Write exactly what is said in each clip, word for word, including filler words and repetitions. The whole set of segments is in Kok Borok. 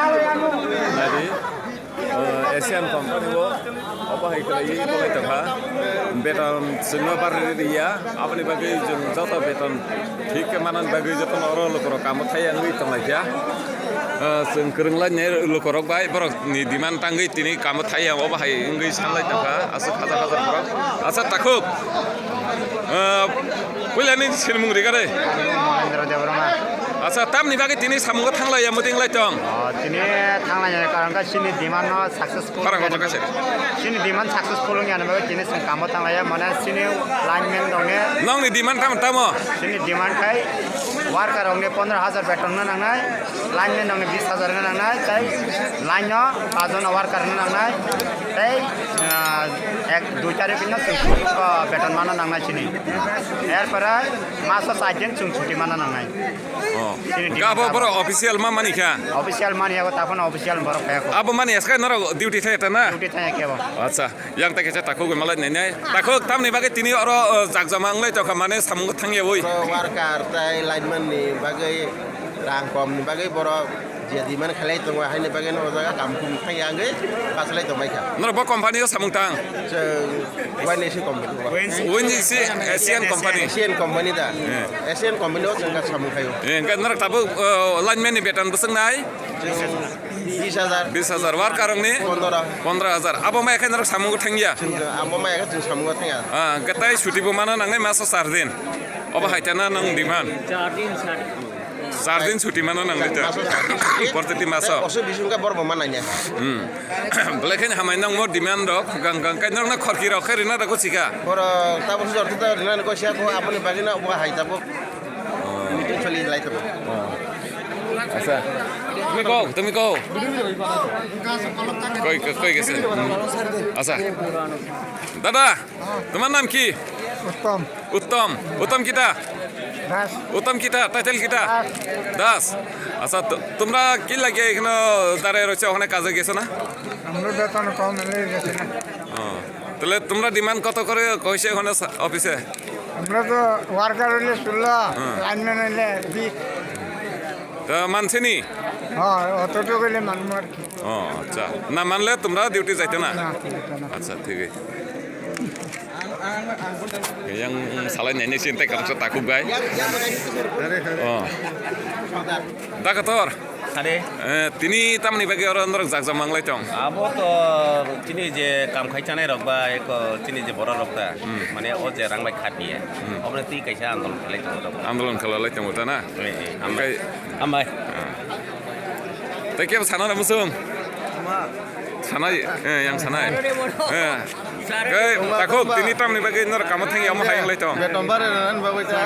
Naidi, eh, Asian company o obo hai khlaiwi bolai tongkha. Beton chwngno barwi riya, aboni bagwi chwng joto beton thik khe manani bagwi jotono oro lukurok kamo thaiya wngwi tonglaikha. Eh, chwng kwrwnglaini lukurok bai borokni demand tangwi tini kamo thaiya obo hai wngwi sanlai tongkha aswk hajar hajar borok. Acha takhuk, eh, puilani sinimung rigare. Monendra Debbarma. Acha, tamni bagwi tini samungo thanglaiya, muting lai tong? Oh, tini thanglaiya karon khe chini demand no successful. Khorang kotor kaisa. Chini demand successful wngya bagwi tini chwng kamo thanglaiya, mane chini lineman rokni. Nongni demand tamo tamo? Chini demand khai worker rokni pondro hajar beton no nangnai, lineman rokni bis hajar no nangnai, tei line no pajon worker no nangnai, tei, ah, ek dui tarikh no chwng, ah, beton mano nangnai chini. Erpore maso char din chwng chuti mano nangnai. Oh. Chini demand abo tamo. Borok official ma mani kha? Official mani yago, taphano official borok kaya ko. Abo mani askai norok duty thai ta na? Duty thai ke bo. Acha, yang ta khe takhuk malai nai nai. Takhuk tamni bagwi tini oro, uh, jak jama wnglai tongkha mane samung thangya wi. Oro worker tai lineman ni bagwi rang kom ni bagwi borok je demand khalai tongo, haini bagwi no o jaga kam kum thangya wngwi bachalai tongbai kha. Norok bo company o samung tang? Chwng Y N C company. Y N C Asian company. Asian company da. Eh. Asian company o chwng kha samung khayo. Eh, hwnkhe norok tabuk, uh, lineman ni beton bwswk nai? Chwng bis hajar. Bis hajar. Worker rok ni? Pondro. Pondro hajar. Abo maya khe norok samung thangya? Chwng, abo maya khe chwng samung thangya. Ah, hwnkhe tai chuti bo mano nangnai maso char din. Obo hai ta na nong demand? Char din, char din. Char din chuti mano nang nita. Maso char din. Protiti maso. Oso bising ka borok bo mananya. Hmm. Belai khe hamai nang mo demand rok, gang gang kai nang na khorki rok khe rina rok chika. Borok tabo sujor ta rina ko sia ko apni bagina bo hai tabo. Meeting choli lai tabo. Acha. Tumi ko, tumi ko. Koi, koi, koi gese. Hmm. Acha. Dada, তোমার নাম কি? উত্তম। উত্তম। উত্তম কিতা? দাস। উত্তম কিতা? টাইটেল কিতা? দাস। দাস। আচ্ছা, তো-, তোমরা কি লাগে এখানে দাঁড়ায় রয়েছে, ওখানে কাজে গেছো না? আমরা বেতন কম হলে গেছে না। ও, তাহলে তোমরা ডিমান্ড কত করে কইছে ওখানে সা-, অফিসে? আমরা তো ওয়ার্কার হইলে ষোলো, হুম। লাইনম্যান হইলে বিশ। তো মানছে নি? হ্যাঁ, অতটুকু হইলে মানবো আর কি। ও, আচ্ছা। না মানলে তোমরা ডিউটি যাইতে না? না, যাইতে না। আচ্ছা, ঠিক আছে। Yang salai nene sin te kamsa takuk gai. Oh. Dakator. Are. Eh, tini tamni bagi oro norok jak jak manglai tong. Abo to chini je kam khai chanai rok ba, eko chini je borok rok ta. Hmm. Mane o je rang bai khat niya. Hmm. Obne twi kaisa andolon khalai tongo. Andolon khalalai tongo ta na? Eh, eh. Ambai. Ambai. Ah. Tei kebo sana na musung? Sanai, eh, yang sanai. Eh. Kei, takhuk, tini tamni bagwi nor kamo thang yamo hayang lai tong. Beton bare na bagwi ta.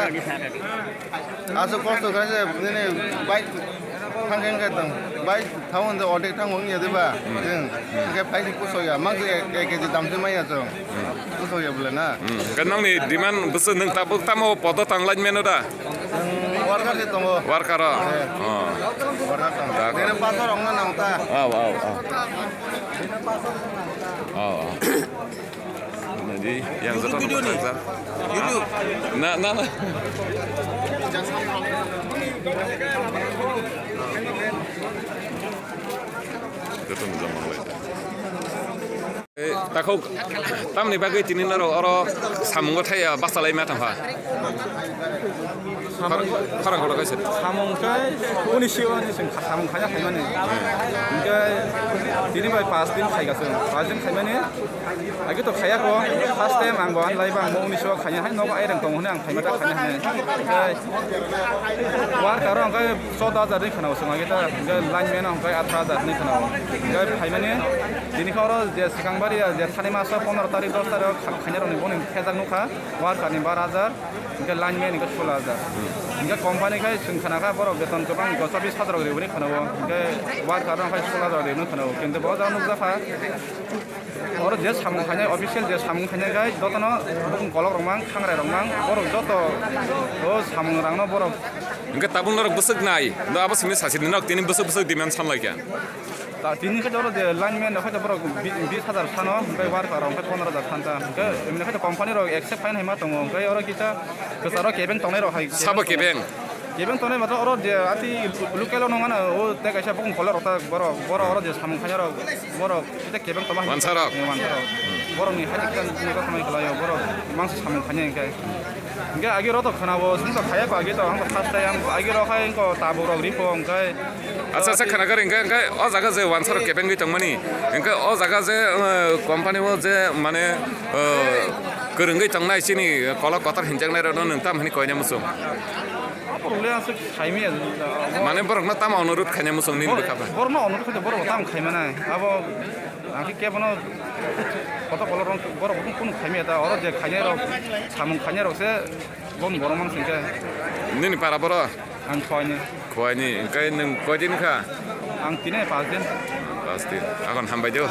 Aso kosto kha se, nini bike thang khe khe tong. Bike thang de odek thang wng ya de ba. Thang khe pai kuso ya, mang ek kg dam se mai ya chong. Kuso ya bole na. Hmm. Kan nangni demand bwswk nwng tabuk tamo podo tang line meno da? Worker se tongo. Worker o? Eh. Oh. Worker tongo. Dakor. Nini pasar ong na nang ta. Aw, aw, aw. Aw, aw. Jadi, yang satu nomor satu. Na, na, na. Joto no jama lai. Eh, takhuk, tamni bagwi tini norok oro samungo thaiya bachalai ma tongkha? Khorang, khorang kotor kaisa. Samung khe uni sio ni chwng samung khaina phaimani. Hwnkhe tini bai pas din khaika chwng. Pas din khaimani. Agi to khaya ko. First time ang bo anlai bang mo uni sio khaina hai nogo airang tong hwnwi ang phaima ta khaina hai. Hwnkhe worker o hwnkhe choudo hajar ni khwnao chwng agi ta. Hwnkhe lineman o hwnkhe atharo hajar ni khwnao. Hwnkhe phaimani tini khe oro je swkang bari je thani maso pondro tarik dos tarik o kha-, khaina rokni boni thejak nukha. Worker ni bar hajar, hwnkhe lineman hwnkhe sul hajar. Hwnkhe company khai chwng khana kha borok beton kwbang gosa bis hajar rok riwi khana o. Hwnkhe worker rok khai sul hajar riwi khana o. Kintu bo jang nukjakha. Oro je samung khainai, official je samung khainai khai jotono bukung kolok rok mang, khangrai rok mang, borok joto o samung rang no borok. Hwnkhe tabuk norok bwswk nai, do abo simi sasi norok tini bwswk bwswk demand san lai kha. Ta tini khe oro je lineman rok khe borok bi-, bis hajar sano, hwnkhe worker rok hwnkhe pondro hajar san ta. Hwnkhe emni khe company rok accept khaina hai ma tongo, hwnkhe oro kisa kwcharo kebeng tongnai rok hai. Sabo kebeng? Kebeng tongnai matha oro je ati local o nongmano o tei kaisa bokong kolar rok ta borok, borok oro je samung khainai rok borok tei kebeng tongma hai. Wansarok. Eh, wansarok. Borok ni hai khe nokha khamai khlaio, borok mangsa samung khainai hwnkhe. Hwnkhe agi rok to khwnabo, chwng to khaiya ko agi to, ang to first time, agi rok hai wngkha tabuk rok ripo hwnkhe. Acha, acha, khwnakhar hwnkhe, hwnkhe o jaga je wansarok kebengwi tongmani, hwnkhe o jaga je, eh, company o je mane, eh, kwrwngwi tongnai chini kolok kotor hinjaknai rokno nwng tam hwnwi koina muchung? Borok le aswk khaimaya. Mane borokno tamo onurut khaina muchung nini bwkha ba? Borokno onurut khaide borok tamo khaimanai. Abo ang khe kebono kotor kolok rok borok kunu khaimaya ta, oro je khainai rok, samung khainai rok se bon borok mang singkhe. Nini para boro? Ang khoini. Khoini, hwnkhe nwng koi din kha? Ang tini pas din. Pas din. Akon hambai do.